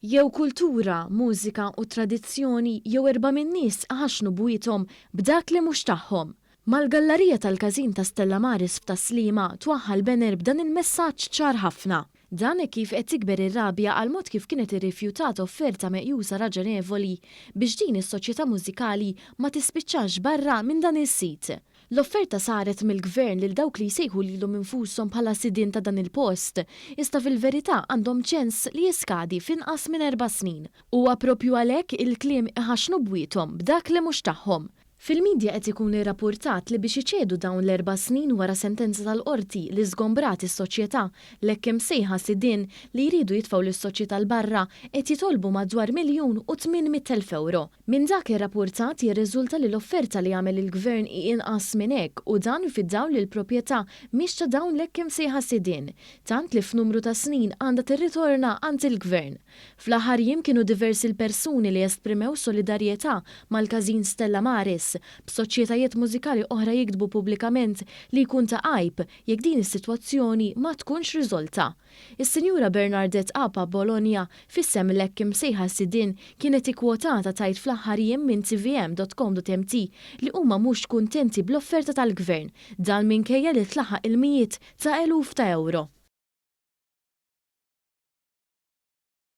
Jew kultura, mużika u tradizzjoni jew erbgħa min-nies iħaxxnu bwiethom b'dak li mhux tagħhom. Mal-gallarija tal-Każin ta' Stella Maris f'Tas-Sliema twaħħal banner b'dan il-messaġġ ċar ħafna. Dan hekk kif qed tikber ir-rabja għall-mod kif kienet irrifjutata offerta meqjusa raġonevoli biex din is-soċjetà mużikali ma tispiċċax barra minn dan is-sit. L-offerta saret mill-Gvern lil dawk li jsejħu lilhom infushom bħala sidien ta' dan il-post, iżda fil-verità għandhom ċens li jiskadi f'inqas minn erba' snin. Huwa proprju għalhekk il-kliem iħaxxnu bwiethom b'dak li mhux tagħhom. Fil-midja qed ikun irrapurtat li biex iċedu dawn l-erba' snin wara sentenza tal-Qorti li żgombrat is-soċjetà, l-hekk imsejħa sidien li jridu jitfgħu lis-soċjetà 'l barra qed jitolbu madwar 1,800,000 ewro. Minn dak irrapurtat jirriżulta li l-offerta li għamel il-Gvern hi inqas minn hekk u dan fid-dawl li l-proprjetà mhix ta' dawn l-hekk imsejħa sidien, tant li f'numru ta' snin għandha tirritorna għand il-Gvern. Fl-aħħar jiem kienu diversi l-persuni li esprimew solidarjetà mal-Każin Stella Maris, b'soċjetajiet mużikali oħra jiktbu pubblikament li jkun ta' għajb jekk din is-sitwazzjoni ma tkunx riżolta. Is-Sinjura Bernardette Apa Bologna, f'isem l-hekk imsejħa sidien, kienet ikkwotata tgħid fl-aħħar jiem minn tvm.com.mt li huma mhux kuntenti bl-offerta tal-Gvern, dan minkejja li tlaħaq il-mijiet ta' eluf ta' ewro.